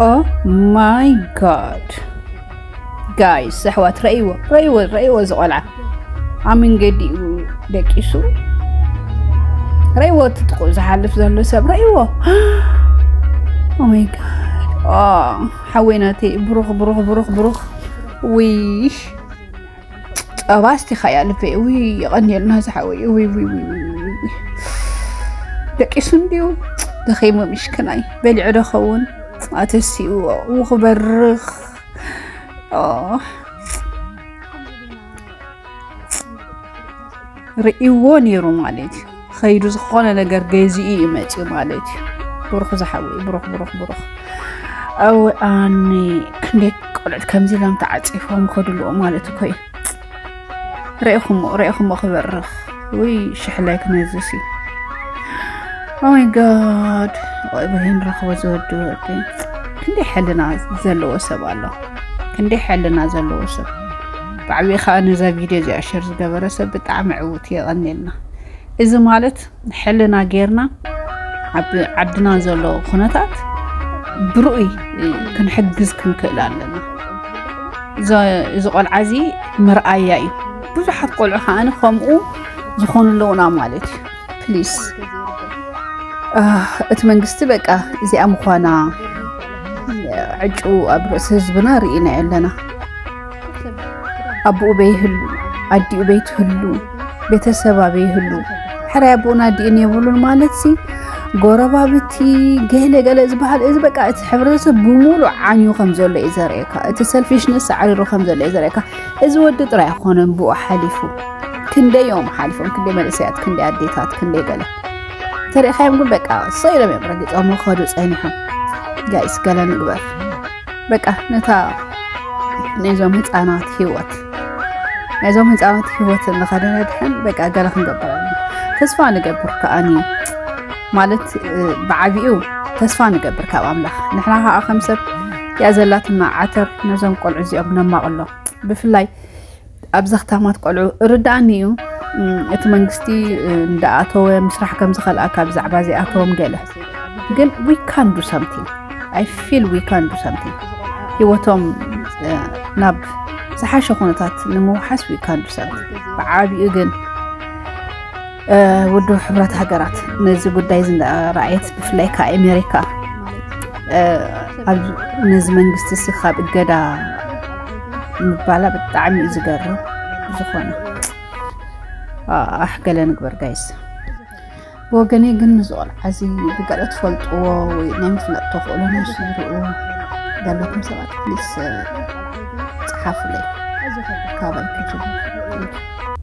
Oh my god, guys፣ ኣሕዋት፣ ረእይዎ፣ ረእይዎ፣ ረእይዎ። እዚ ቆልዓ ኣብ መንገዲ እዩ ደቂሱ። ረእይዎ፣ ትጥቁ ዝሓልፍ ዘሎ ሰብ ረእይዎ። Oh my god። ሓወይ ናተይ፣ ብሩኽ፣ ብሩኽ፣ ብሩኽ፣ ብሩኽ። ዊሽ ጸባ እስቲኻ እያ ልበይ። ውይ፣ የቐንየልና ዝሓወይ። ውይ፣ ውይ፣ ውይ፣ ውይ፣ ውይ፣ ውይ። ደቂሱ እንዲዩ ደኺሙ፣ ምሽክናይ። በሊዑ ዶ ኸውን? ኣተሲኡ፣ ው ክበርኽ። ኦ። ርእይዎ ነይሩ ማለት እዩ። ኸይዱ ዝኾነ ነገር ገዚኡ እዩ መፂኡ ማለት እዩ። ብሩኽ ዝሓወይ፣ ብሩኽ፣ ብሩኽ፣ ብሩኽ። ኣው ኣኒ ክንደይ ቆልዑት ከምዚ ኢሎም ተዓፂፎም ከድልዎ ማለት እኮ እዩ። ርኢኹሞ፣ ርኢኹሞ ክበርኽ። ውይ፣ ሽሕ ላይክ ነዚ ሲ። Oh my god። ወይ ብሄን ረኽቦ ዝወዱ ወዲ። ክንደይ ሕልና ዘለዎ ሰብ ኣሎ። ክንደይ ሕልና ዘለዎ ሰብ። ብዓብዩ ኸዓ ነዛ ቪድዮ እዚኣ ሸር ዝገበረ ሰብ ብጣዕሚ ዕዉት፣ የቐንየልና። እዚ ማለት ሕልና ጌርና ኣብ ዓድና ዘሎ ኩነታት ብርኡይ ክንሕግዝ ክንክእል ኣለና። እዚ፣ እዚ ቆልዓ እዚ መርኣያ እዩ። ብዙሓት ቆልዑ ከዓኒ ከምኡ ዝኾኑ ኣለዉና ማለት እዩ። ፕሊስ፣ እቲ መንግስቲ በቃ እዚኣ ምዃና ዕጩ ኣብ ርእሲ ህዝብና ርኢና ኣለና። ኣቦኡ በይህሉ፣ ኣዲኡ በይትህሉ፣ ቤተሰብ ኣበይህሉ፣ ሕራይ ኣቦኡን ኣዲኡን የብሉን ማለት ሲ፣ ጎረባብቲ፣ ገለ ገለ ዝበሃል፣ እዚ በቃ እቲ ሕብረተሰብ ብምሉእ ዓንዩ ከም ዘሎ እዩ ዘርእየካ። እቲ ሰልፊሽነስ ሳዕሪሩ ከም ዘሎ እዩ ዘርእየካ። እዚ ወዲ ጥራይ ኣይኮነን ብኡ ሓሊፉ። ክንደይ እዮም ሓሊፎም፣ ክንደይ መንእሰያት፣ ክንደይ ኣዴታት፣ ክንደይ ገለ። ተሪእኻዮም ግን በቃ ስቕ ኢሎም እዮም ረጊጾም ክኸዱ ጸኒሖም። ጋይስ፣ ገለ ንግበር። በቃ ነታ ናይዞም ህፃናት ህይወት፣ ናይዞም ህፃናት ህይወት እናኸደ ነድሕን በቃ ገለ ክንገብር ኣለና። ተስፋ ንገብር ከኣኒ ማለት፣ እ፣ ብዓቢኡ ተስፋ ንገብር ካብ ኣምላኽ። ንሕና ከኣ ከም ሰብ እያ ዘላትና ዓተር ነዞም ቆልዑ እዚኦም ነማቕሎም። ብፍላይ ኣብ ዘኽታማት ቆልዑ ርድኣኒ እዩ። እም፣ እቲ መንግስቲ፣ እ፣ እንዳኣተወ ምስራሕ ከም ዝኸልኣ ካብ ዛዕባ ዘይኣተዎም ገለ። ግን we can do something። I feel we can do something። ህይወቶም፣ እ፣ ናብ ዝሓሸ ኩነታት ንምውሓስ we can do something። ብዓቢኡ ግን፣ እ፣ ውድብ ሕብረት ሃገራት ነዚ ጉዳይ እዚ እንዳረኣየት፣ ብፍላይ ከኣ ኣሜሪካ፣ እ፣ ኣብ ነዚ መንግስቲ እዚ ካብ እገዳ ምባላ ብጣዕሚ እዩ ዝገርም። ዝኾነ፣ ኣ-፣ ኣሕ፣ ገለ ንግበር ጋይስ። ብወገነይ ግን ንዚ ቆልዓ እዚ ብገለ ትፈልጥዎ ወይ ናይ ምፍላጥ ተኽእሎ ናይ ስድርኡ ዘለኩም ሰባት ፕሊስ፣ እ፣ ጸሓፉለይ። ካባይ ክጅምር።